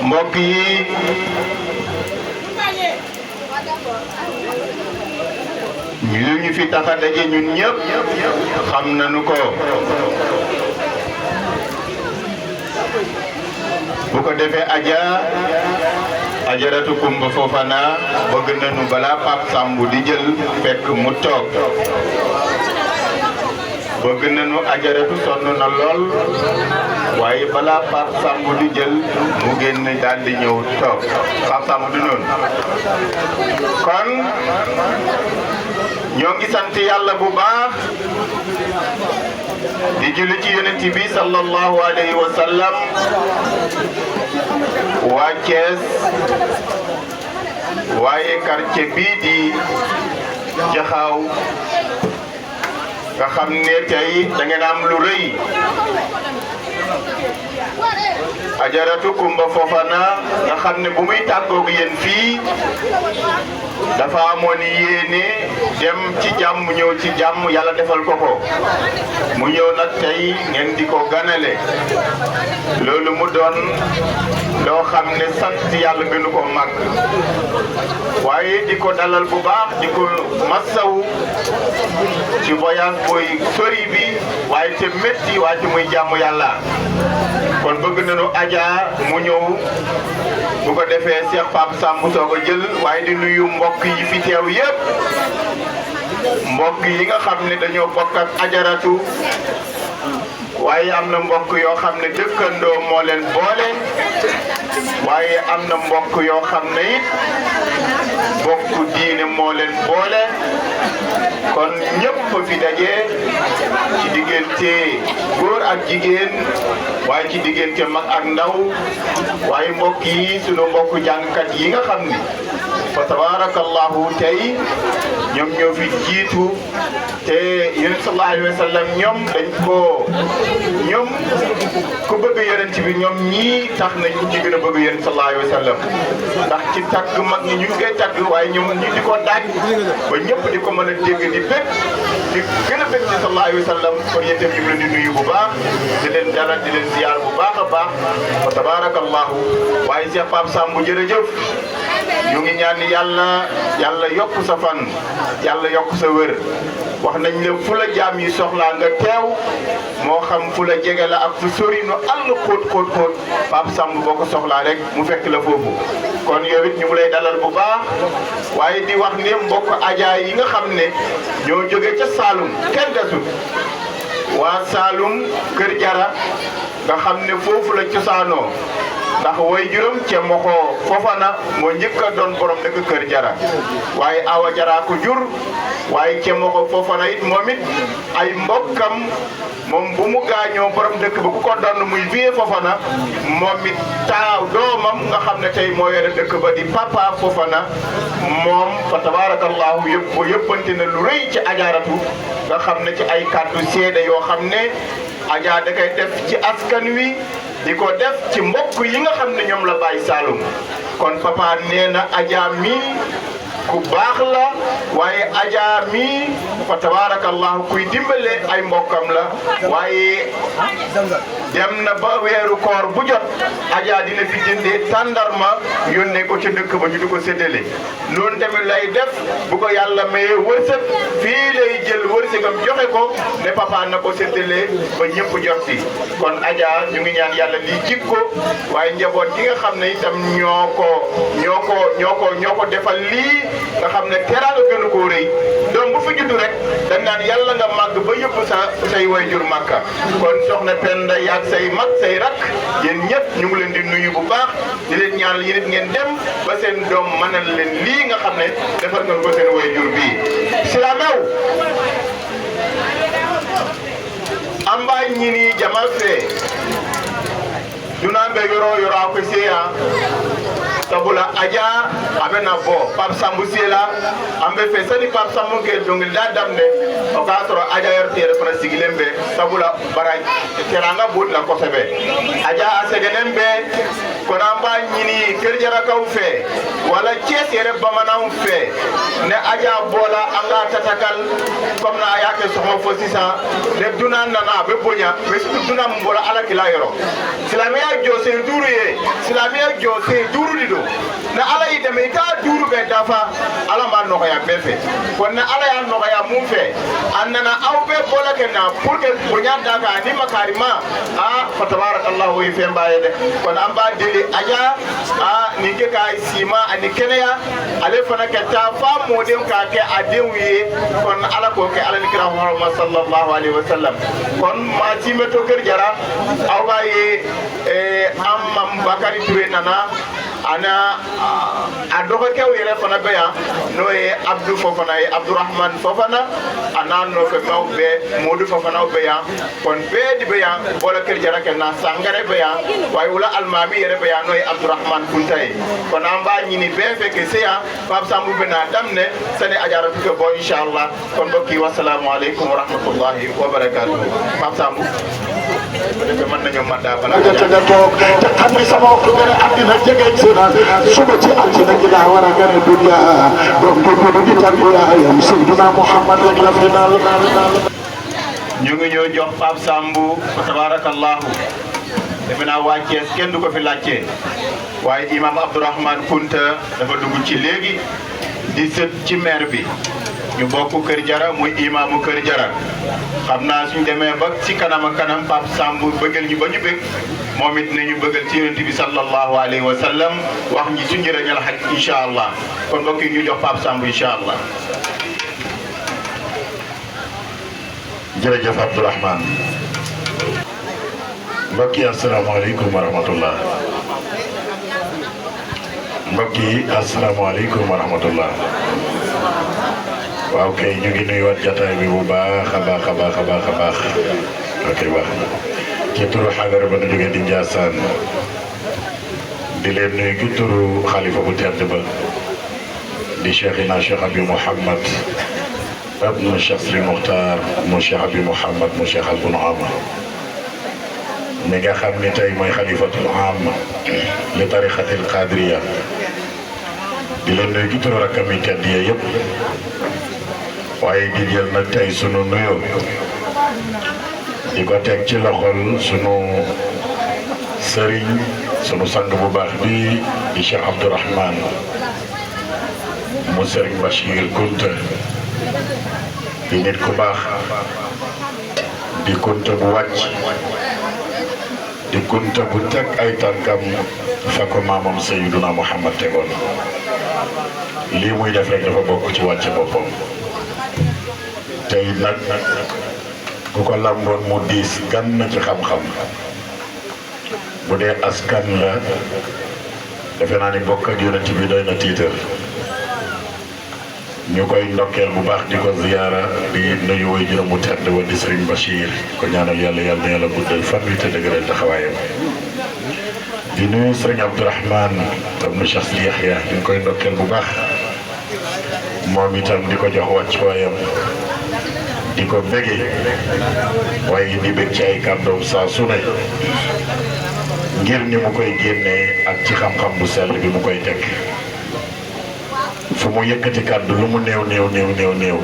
mbokk yi lu ñu fi tax a daje ñun ñëpp xam nañu ko bu ko defee Ajaratu Kumba Fofana bëgg nañu balaa Pape Samb di jël fekk mu toog bëgg nañu Ajaratu sonn na lool waaye balaa Pape Samb di jël mu génn daal di ñëw toog Pape Samb du noonu kon ñoo ngi sant yàlla bu baax di julli ci yonent bi sallallahu alayhi wa sallam waa Thiès waaye quartier bii di Jaxaaw nga xam ne tey da ngeen am lu rëy Ajaratu Kumba Fofana nga xam ne bu muy tàggoog yéen fii dafa amoon yéene dem ci jàmm ñëw ci jàmm yàlla defal ko ko mu ñëw nag tey ngeen di ko ganale loolu mu doon loo xam ne sant yàlla gënu ko màgg waaye di ko dalal bu baax di ko massawu ci voyage boy sori bi waaye te métti waaye te muy jàmm yàlla kon bëgg nañu Adja mu ñëw bu ko defee Cheikh Pape Samb soog a jël waaye di nuyu mbokk yi fi teew yépp mbokk yi nga xam ne dañoo bokk ak Ajaratu waaye am na mbokk yoo xam ne dëkkandoo moo leen boole waaye am na mbokk yoo xam ne it mbokk diine moo leen boole kon ñëpp fi daje ci diggante góor ak jigéen waaye ci diggante mag ak ndaw waaye mbokk yi sunu mbokk jàngkat yi nga xam ni fa tabarakallahu tey ñoom ñoo fi jiitu te yonent sallallahu alayhi wa sallam ñoom dañ ko ñoom ku bëgg yonent bi ñoom ñii tax nañ ci gën a bëgg yonent sallallahu alayhi wa sallam ndax ci tagg mag ñi ñu ngi koy tagg waaye ñoom ñu di ko daaj ba ñëpp di ko mën a dégg di bëgg di gën a bëgg ci sallallahu alayhi wa sallam kon yéen itam ñu ngi leen di nuyu bu baax di leen dalal di leen ziyaar bu baax a baax fa tabarakallahu waaye Cheikh Pape Samb jërëjëf ñu ngi ñaan yàlla yokk sa fan yàlla yokk sa wër wax nañ ne fu la jaam yi soxlaa nga teew moo xam fu la jege la ak fu sori nu àll xóot Pape Samb boo ko soxlaa rek mu fekk la foofu kon yow it ñu ngi lay dalal bu baax waaye di wax ne mbokk Adja yi nga xam ne ñoo jóge ca Saalum kenn desul waa Saalum Kër Jara nga xam ne foofu la cosaanoo ndax way juróom ca Moxo Fofana moo njëkk a doon borom dëkk Kër Jara waaye Awa Jara ko jur waaye ca Moxo Fofana it moom it ay mbokkam moom bu mu gaañoo borom dëkk ba ku ko doon muy vie Fofana moom it taaw doomam nga xam ne tey moo yore dëkk ba di Papa Fofana moom fa tabarakallahu yëppante na lu rëy ci Ajaratu nga xam ne ci ay kàddu seede yoo xam ne Adja da koy def ci askan wi di ko def ci mbokk yi nga xam ne ñoom la bàyyi Saalum kon papa nee na Adja mi ku baax la waaye Adja mi fa tabarakallahu kuy dimbale ay mbokkam la waaye dem na ba weeru koor bu jot Adja dina fi jëndee tàndarma yónnee ko ci dëkk ba ñu di ko séddale noonu tamit lay def bu ko yàlla mayee wërsëg fii lay jël wërsëgam joxe ko ne papa na ko séddale ba ñëpp jot si kon Adja ñu ngi ñaan yàlla lii jikko waaye njaboot gi nga xam ne itam ñoo ko defal lii nga xam ne teraanga gënu koo rëy doom bu fi juddu rek dañ naan yàlla nga màgg ba yóbbu say wayjur Màkka kon soxna Penda yaag say mag say rak yéen ñëpp ñu ngi leen di nuyu bu baax di leen ñaanal yéen it ngeen dem ba seen doom mënal leen lii nga xam ne defal ngeen ko seen wayjur bii Silamew amba ñini jama fe duna be yoro ko seya sabula Adja abe na bo Pape Samb sela ambe fe sani Pape Samb ke dongil da damne o ka soro Adja yor tere fana sigilembe sabula bara teranga bod la ko sebe Adja asegenembe kona ba ñini Kër Jara kaw fe wala Thiès yere bamanaw fe ne aja bola anga tatakal comme na yake soxmo fo sisan le duna nana be bonya mais duna mbola ala kila yoro silamiya jo se duru ye silamiya jo se duru dido na ala yi deme ka duru be dafa ala ma no ya be fe kon na ala ya no ya mu fe annana aw be bola kenna pour que bonya daga ni makarima fa tabarakallahu yi fe mbaye de kon amba deli aja ni ke ka sima ani kenaya ale fana ka ta fa modem ka ke aden wi kon ala ko ke ala nikra Muhammad sallallahu alaihi wasallam kon ma ci meto Kër Jara aw baye am Bakari Touré nana ana adoka kew yere fana be ya no e Abdou Fofana e Abdourahmane Fofana ana no fe mawbe Modou Fofana be ya kon be di be ya bola Kër Jara ken na sangare be ya way wala almami yere be ya no e Abdourahmane Kuntaye kon amba ñini be feke seya Pape Sambou be na damne sene ajara ko bo inshallah kon bokki wassalamu alaykum wa rahmatullahi wa barakatuh Pape Sambou man nañu madda bala daga tok te xamni sama ko gëna adina jege suna suba ci altina gi da wara gëna dunya donc ko di tarbiya yam sayyidina Muhammad rek la final ñu ngi ñoo jox Pape Sambou tabarakallah defena wa Thiès kenn du ko fi laccé waye imam Abdourahmane Kunta dafa dugg ci légui di seut ci maire bi ñu bokku Kër Jara muy imaamu Kër Jara xamna suñu démé ba ci kanam kanam Pape Sambou bëggal ñu ba ñu bëgg momit nañu bëggal ci yonent bi sallallahu alayhi wa sallam wax ñi suñu reñal haj inshallah kon bokk ñu jox Pape Sambou inshallah jërëjëf Abdourahmane mbokki assalamu alaykum wa rahmatullah mbokki assalamu alaykum wa rahmatullah waaw kay ñu ngi nuyuwaat jataay bi bu baax a baax ok baax ci turu xadara ba nu jógee di Ndiassane di leen nuyu ci turu xalifa bu tedd ba di cheikhina Cheikh Abi Mouhamad ibn Cheikh Muxtaar mu Cheikh Abi Mouhamad mu Cheikh Al Bunama mi nga xam ni tey mooy xalifatul am li tarixatil qadriya di leen nuyu ci turu rakkam yi tedd yi yëpp waaye di jël nag tey sunu nuyoo di ko teg ci loxol sunu sëriñ sunu sang bu baax bi di Cheikh Abdourahmane mu sëriñ Bachir Kunta di nit ku baax di Kunta bu wàcc di Kunta bu teg ay tànkam fa ko maamam Sayyiduna Muhammad tegoon lii muy def rek dafa bokk ci wàcc boppam tey nag ku ko lamboon mu diis gan na ci xam-xam bu dee askan la defe naa ni bokk ak yonent bi doy na tiitar ñu koy ndokkeel bu baax di ko ziyaara di nuyu way juróom bu tedd wa di Sëriñ Bachir ko ñaanal yàlla yàlla na yàlla guddal fan wi te dëgëral taxawaayam di nuyu Sëriñ Abdourahmane ibn Cheikh Sidi Yahya ñu koy ndokkeel bu baax moom itam di ko jox wàccuwaayam di ko bëggee waaye di bëgg ci ay kàddoom saa su ne ngir ni mu koy génnee ak ci xam-xam bu sell bi mu koy teg fu mu yëkkati kàddu lu mu néew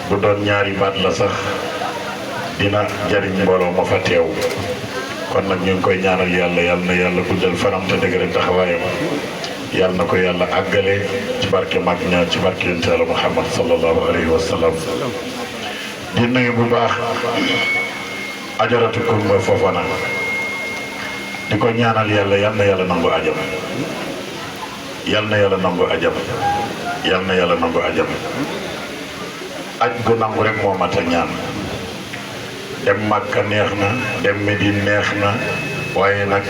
bu doon ñaari baat la sax dina jariñ mbooloo ma fa teew kon nag ñu ngi koy ñaanal yàlla yàlla na yàlla guddal fanam te dëgëral taxawaayam yàlla na ko yàlla àggale ci barke mag ña ci barke yonent Yàlla Muhammad sallallahu alayhi wa sallam di nuyu bu baax ajaratu Kumba Fofana di ko ñaanal yàlla yal na yàlla nangu ajam yal na yàlla nangu ajam yal na yàlla nangu ajam aj gu nangu rek moo mat a ñaan dem Makka neex na dem Medine neex na waaye nag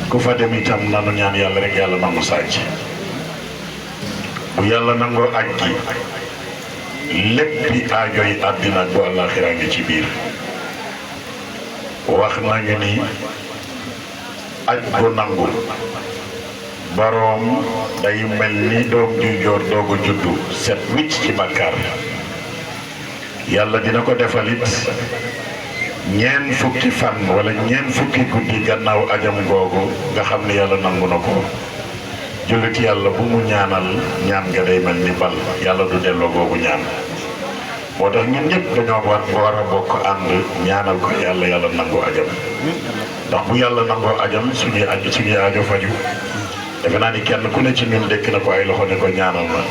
ku fa dem itam nanu ñaan yàlla rek yàlla nangu sàcc bu yàlla nangoo aj gi léppi aajoy àddina ak bu àllaaxira ngi ci biir wax nañu ni aj gu nangu boroom day mel ni doom ju joor doogu juddu set wicc ci bàkkaar yàlla dina ko defalit ñeen fukki fan wala ñeen fukki guddi gannaaw ajam googu nga xam ne yàlla nangu na ko jullit yàlla bu mu ñaanal ñaan nga day mel ni bal yàlla du delloo googu ñaan moo tax ñun ñëpp dañoo war a bokk ànd ñaanal ko yàlla yàlla nangoo ajam ndax bu yàlla nangoo ajam suñuy aajo faju defe naa ni kenn ku ne ci ñun dëkk na ko ay loxo ne ko ñaanal ma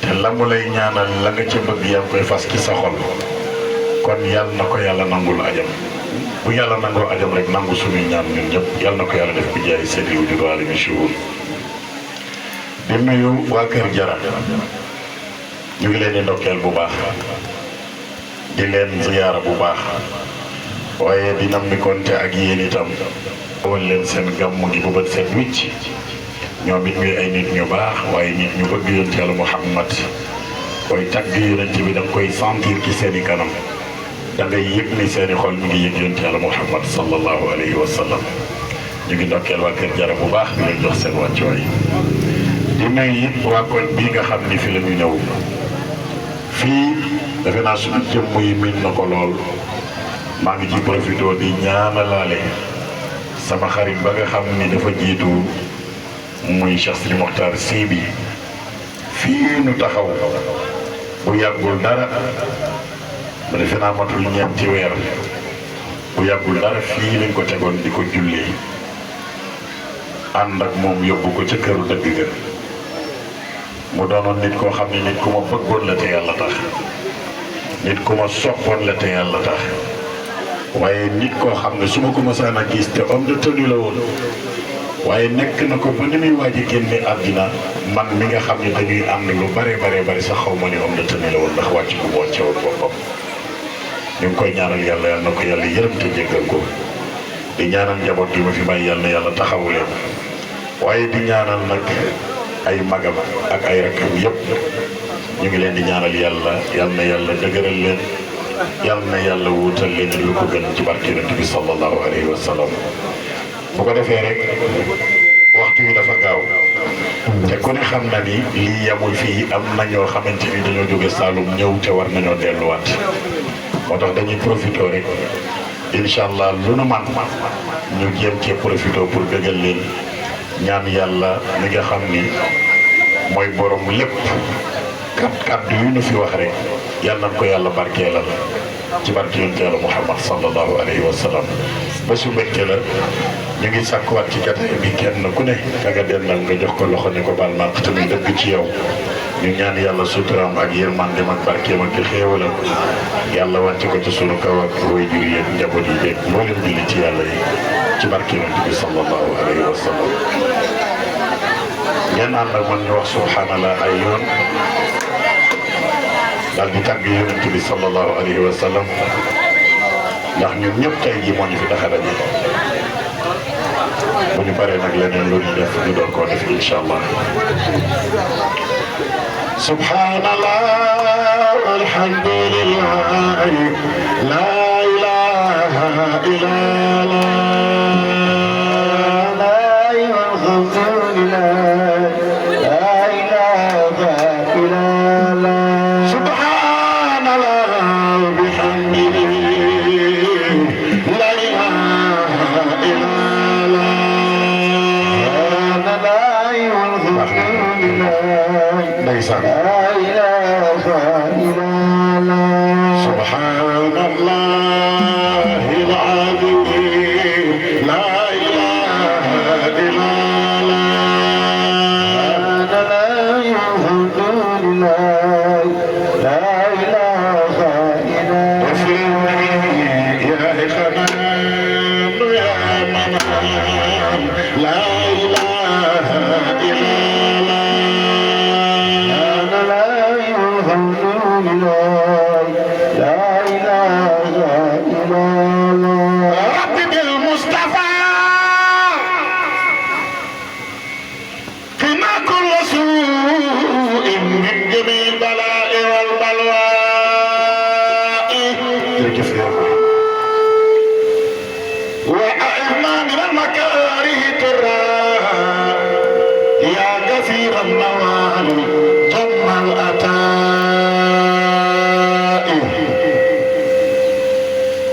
te la mu lay ñaanal la nga ca bëgg yaa ngi koy fas ci sa xol kon yàlla na ko yàlla nangul ajam bu yàlla nangoo ajam rek nangu suñuy ñaan ñun ñëpp yàlla na ko yàlla def bi jaay seen yiw judo alimi shuhur di nuyu waa Kër Jara ñu ngi leen di ndokkeel bu baax di leen ziyaara bu baax waaye di nam mi konte ak yéen itam wal leen seen gàmmu gi bu bët seen wicc ñoom it ñuy ay nit ñu baax waaye nit ñu bëgg yonent Yàlla Muhammad koy tagg yonent bi da nga koy sentir ci seeni kanam da ngay yëg ni seeni xol mi ngi yëg yonent Yàlla Muhammad sallallahu alayhi wa sallam ñu ngi ndokkeel waa Kër Jara bu baax di leen jox seen wàccuwaay di nuyu it waa koñ bii nga xam ni fi la ñu ñëw fii defe naa suñu jëmm yi miin na ko lool maa ngi ci profité di ñaanalaale sama xarit ba nga xam ni dafa jiitu muy Cheikh Sidi Mokhtar Sy bi fii nu taxaw bu yàggul dara ba defe naa matul ñeenti weer bu yàggul dara fii lañ ko tegoon di ko jullee ànd ak moom yóbbu ko ca këru dëgg ga mu doonoon nit koo xam ne nit ku ma bëggoon la te yàlla tax nit ku ma soppoon la te yàlla tax waaye nit koo xam ne su ma ko mësaan a gis te homme de tenue la woon waaye nekk na ko ba ni muy waaj a génne àddina man mi nga xam ne dañuy ànd lu bare bari sax xaw ma ni homme de tenue la woon ndax wàcc bu mu wàcce woon boppam ñu ngi koy ñaanal yàlla yal na ko yàlla yërëm te jéggal ko di ñaanal njaboot gi ma fi bàyyi yàlla na yàlla taxawu leen waaye di ñaanal nag ay magam ak ay rakkam yëpp ñu ngi leen di ñaanal yàlla yal na yàlla dëgëral leen yal na yàlla wuutal leen lu ko gën ci barke Yonent bi sallallahu alayhi wa sallam bu ko defee rek waxtu bi dafa gaaw te ku ne xam na ni lii yamul fii am na ñoo xamante ni dañoo jóge Saalum ñëw te war nañoo delluwaat moo tax dañuy profité rek incha allah lu nu man ñu jéem cee profité pour dëggal leen ñaan yàlla mi nga xam ni mooy borom lépp kàddu yu nu fi wax rek yàlla nañ ko yàlla barkeelal ci barke yonent Yàlla Muhammad sallallahu alayhi wa sallam ba su mbégte la ñu ngi sàkkuwaat ci jataay bi kenn ku ne ka nga dendal nga jox ko loxo ne ko baal ma te muy dëgg ci yow ñu ñaan yàlla suturaam ak yërmandeem ak barkeem ak xéewalam yàlla wàcce ko ci sunu kaw ak way jur yi njaboot yi beeg mboolem julli ci yàlla yi ci barke yonent bi sallallahu alayhi wa sallam ngeen ànd ak man ñu wax subhanallah ay yoon daal di tàgg yonent bi sallallahu alayhi wa sallam ndax ñun ñëpp tey jii moo ñu fi tax a daje bu ñu paree nag leneen lu ñu def ñu doon koo def incha allah. subhanallah alhamdulillah la ilaha illallah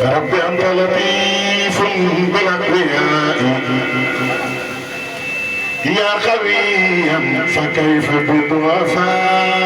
رب أنت لطيف بالأبرياء يا قويا فكيف بالضعفاء